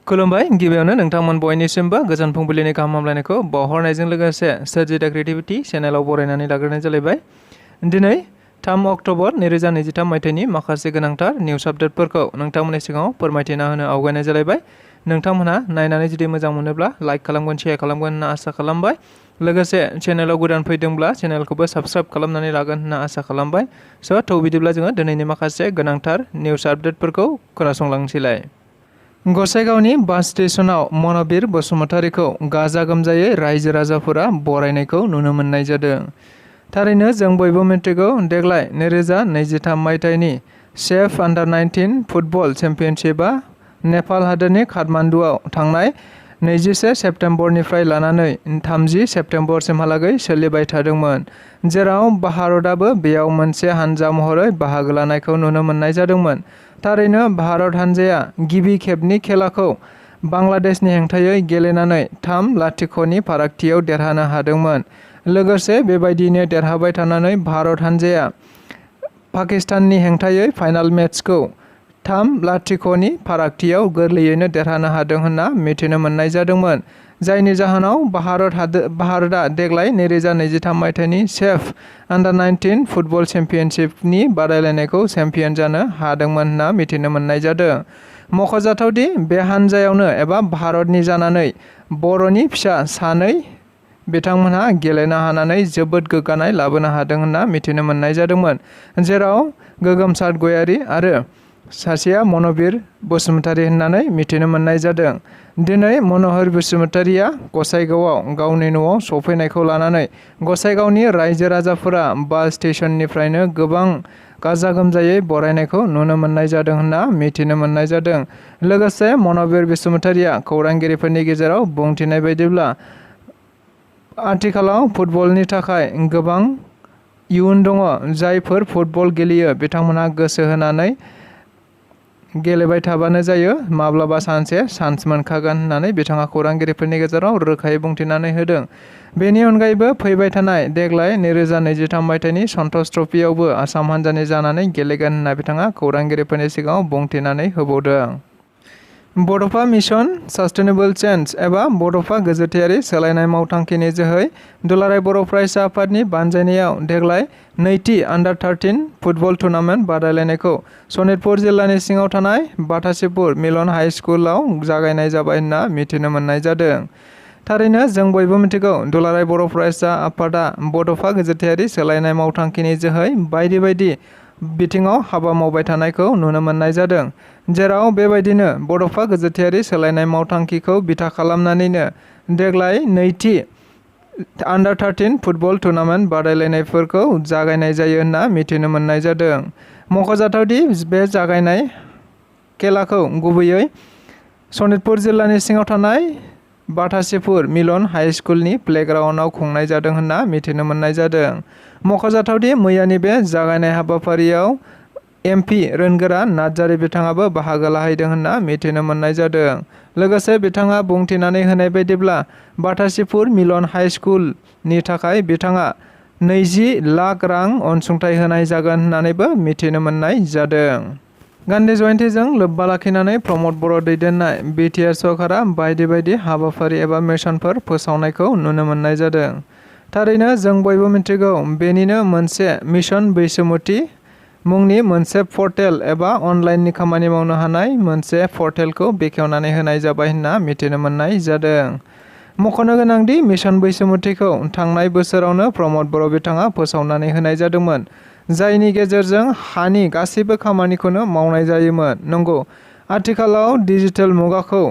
खुलुमबाय गिबियावनो नोंथांमोन बयनिसिमबो गोजोन फुंबिलिनि गाहाम हामलायनायखौ बावहरनायजों लोगोसे स्वrji The Creativity चेनेलाव बरायनानै लाग्रोनाय जालायबाय। दिनै 3 अक्ट'बर 2023 मायथाइनि माखासे गोनांथार निउस आपडेटफोरखौ नोंथांमोननि सिगाङाव फोरमायथिना होनो आवगायनाय जालायबाय। नोंथांमोनहा नायनानै जुदि मोजां मोनोब्ला लाइक खालामगोन, शेयार खालामगोन होनना आसा खालामबाय। लोगोसे चेनेलाव गोदान फैदोंब्ला चेनेलखौबो साबस्क्राइब खालामनानै लागोन होनना आसा खालामबाय। थ' बिदिब्ला जोङो दिनैनि माखासे गोनांथार निउस आपडेटफोरखौ खोनासंलांसैलाय। गसाइगावनि बास स्टेशनाव मनाबिर बसुमतारीखौ गाजा गोमजायै रायजो राजाफोरा बरायनायखौ नुनो मोननाय जादों। थारैनो जों बयबो मिथिगौ देग्लाय 2023 मायथाइनि सेफ अंडर-19 फुटबल चेम्पियनशिपआ नेपाल हादोरनि काठमान्डुआव थांनाय 21 सेप्तेम्बरनिफ्राय लानानै 30 सेप्तेम्बरसिमहालागै सोलिबाय थादोंमोन, जेराव भारतआबो बेयाव मोनसे हानजा महरै बाहागो लानायखौ नुनो मोननाय जादोंमोन। थारैनो भारत हानजाया गिबि खेबनि खेलाखौ बांलादेशनि हेंथायै गेलेनानै 3-0 फारागथियाव देरहानो हादोंमोन। लोगोसे बेबायदिनो देरहाबाय थानानै भारत हानजाया पाकिस्ताननि हेंथायै फाइनाल मेचखौ 3-0 फारागथियाव गोरलैयैनो देरहानो हादों होनना मिथिनो मोननाय जादोंमोन, जायनि जाहोनाव भारतआ देग्लाय 2023 मायथाइनि सेफ अंडर-19 फुटबल चेम्पियनशिपनि बादायलायनायखौ चेम्पियन जानो हादोंमोन होनना मिथिनो मोननाय जादों। मख'जाथावदि बे हानजायावनो एबा भारतनि जानानै बर'नि फिसा सानै बिथांमोनहा गेलेनो हानानै जोबोद गोग्गानाय लाबोनो हादों होनना मिथिनो मोननाय जादोंमोन, जेराव गोगोमसार गयारी आरो सासेया मनबिर बसुमतारी होननानै मिथिनो मोननाय जादों। दिनै मन'हर बसुमतारीया गसाइगावआव गावनि न'आव सफैनायखौ लानानै गसाइगावनि रायजो राजाफोरा बास स्टेशननिफ्रायनो गोबां गाजा गोमजायै बरायनायखौ नुनो मोननाय जादों होनना मिथिनो मोननाय जादों। लोगोसे मन'बिर बसुमतारीया खौरांगिरिफोरनि गेजेराव बुंथिनाय बायदिब्ला आथिखालाव फुटबलनि थाखाय गोबां इयुन दङ, जायफोर फुटबल गेलेयो बिथांमोनहा गोसो होनानै गेलेबाय थाबानो जायो, माब्लाबा सानसे चान्स मोनखागोन होननानै बिथाङा खौरांगिरिफोरनि गेजेराव रोखायै बुंथिनानै होदों। बेनि अनगायैबो फैबाय थानाय देग्लाय 2023 मायथाइनि सन्टोष ट्रफियावबो आसाम हानजानि जानानै गेलेगोन होनना बिथाङा खौरांगिरिफोरनि सिगाङाव बुंथिनानै होबावदों। बड'फा मिशन सास्टेनेबल चेन्ज एबा बड'फा गोजोथायारि सोलायनाय मावथांखिनि जोहै दुलाराय बर' फरायसा आफादनि बानजायनायाव देग्लाय नैथि अंडर-13 फुटबल टुर्नामेन्ट बादायलायनायखौ सनितपुर जिल्लानि सिङाव थानाय बाथासिपुर मिलन हाइ स्कुलाव जागायनाय जाबाय होनना मिथिनो मोननाय जादों। थारैनो जों बयबो मिथिगौ दुलाराय बर' फरायसा आफादा बड'फा गोजोथायारि सोलायनाय मावथांखिनि जोहै बायदि बायदि बिथिङाव हाबा मावबाय थानायखौ नुनो मोननाय जादों, जेराव बेबायदिनो बड'फा गोजोथायारि सोलायनाय मावथांखिखौ बिथा खालामनानैनो देग्लाय नैथि अंडर-13 फुटबल टुर्नामेन्ट बादायलायनायफोरखौ जागायनाय जायो होनना मिथिनो मोननाय जादों। मख'जाथावदि बे जागायनाय खेलाखौ गुबैयै सनितपुर जिल्लानि सिङाव थानाय बाथासिपुर मिलन हाइ स्कुलनि प्लेग्राउन्डआव खुंनाय जादों होनना मिथिनो मोननाय जादों। मख'जाथावदि मैयानि बे जागायनाय हाबाफारियाव MP रोनगोरा नार्जारी बिथाङाबो बाहागो लाहैदों होनना मिथिनो मोननाय जादों। लोगोसे बिथाङा बुंथिनानै होनाय बायदिब्ला बाथासिपुर मिलन हाइ स्कुलनि थाखाय बिथाङा 20 लाख रां अनसुंथाइ होनाय जागोन होननानैबो मिथिनो मोननाय जादों। गान्धी जयन्तीजों लोब्बा लाखिनानै प्रमद बर' दैदेननाय BTR सरकारा बायदि बायदि हाबाफारि एबा मिशनफोर फोसावनायखौ नुनो मोननाय जादों। थारैनो जों बयबो मिथिगौ बेनिनो मोनसे मिशन बैसोमुथि मुंनि मोनसे पर्टेल एबा अनलाइननि खामानि मावनो हानाय मोनसे पर्टेलखौ बेखेवनानै होनाय जाबाय होनना मिथिनो मोननाय जादों। मख'नो गोनांदि मिशन बैसोमुथिखौ थांनाय बोसोरावनो प्रमद बर' बिथाङा फोसावनानै होनाय जादोंमोन, जायनि गेजेरजों हानि गासैबो खामानिखौनो मावनाय जायोमोन। नंगौ, आथिखालाव डिजिटेल मुगाखौ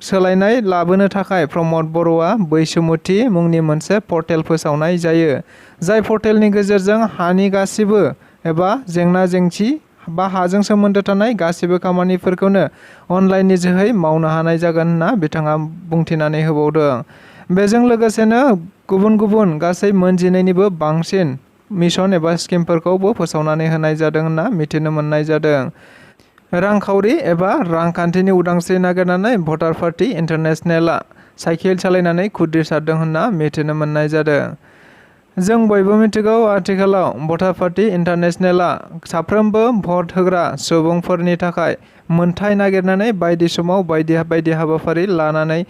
सोलायनाय लाबोनो थाखाय प्रमद बर'आ बैसोमुथि मुंनि मोनसे पर्टेल फोसावनाय जायो, जाय पर्टेलनि गेजेरजों हानि गासिबो एबा जेंना जेंसि बा हाजों सोमोन्दो थानाय गासिबो खामानिफोरखौनो अनलाइननि जोहै मावनो हानाय जागोन होनना बिथाङा बुंथिनानै होबावदों। बेजों लोगोसेनो गुबुन गुबुन गासै 19निबो बांसिन मिशन एबा स्किमफोरखौबो फोसावनानै होनाय जादों होनना मिथिनो मोननाय जादों। रांखावरि एबा रांखान्थिनि उदांस्रि नागिरनानै भटार पार्टी इन्टारनेशनेलआ साइकेल सालायनानै खुद्रिसारदों होनना मिथिनो मोननाय जादों। जों बयबो मिथिगौ आथिखालाव भटार पार्टी इन्टारनेशनेलआ साफ्रोमबो भट होग्रा सुबुंफोरनि थाखाय मोनथाय नागिरनानै बायदि समाव बायदि हाबाफारि लानानै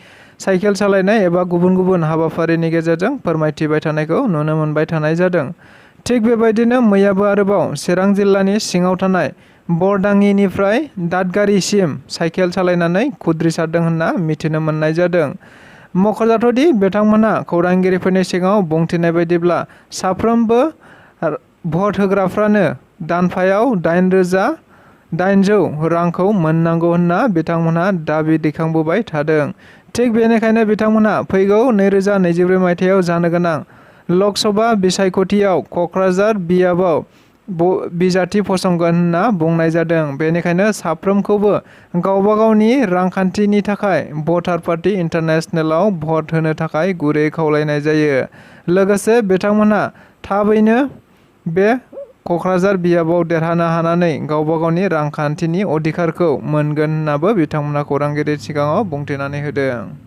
साइकेल सालायनाय एबा गुबुन गुबुन हाबाफारिनि गेजेरजों फोरमायथिबाय थानायखौ नुनो मोनबाय थानाय जादों। थिग बेबायदिनो मैयाबो आरोबाव चिरां जिल्लानि सिङाव थानाय बरदाङिनिफ्राय दादगारिसिम साइकेल सालायनानै खुद्रिसारदों होनना मिथिनो मोननाय जादों। मख'जाथावदि बिथांमोनहा खौरांगिरिफोरनि सिगाङाव बुंथिनाय बायदिब्ला साफ्रोमबो भट होग्राफ्रानो दानफायाव 8,800 रांखौ मोननांगौ होनना बिथांमोनहा दाबि दैखांबोबाय थादों। थिग बेनिखायनो बिथांमोनहा फैगौ 2024 मायथाइयाव जानो गोनां लकसभा बिसायख'थियाव क'क्राझार बियाबाव बिजाथि फसंगोन होनना बुंनाय जादों। बेनिखायनो साफ्रोमखौबो गावबा गावनि रांखान्थिनि थाखाय भटार पार्टी इन्टारनेशनेलाव भट होनो थाखाय गुरै खावलायनाय जायो। लोगोसे बिथांमोनहा थाबैनो बे क'क्राझार बियाबाव देरहानो हानानै गावबा गावनि रांखान्थिनि अधिकारखौ मोनगोन होननाबो बिथांमोनहा खौरांगिरि सिगाङाव बुंथिनानै होदों।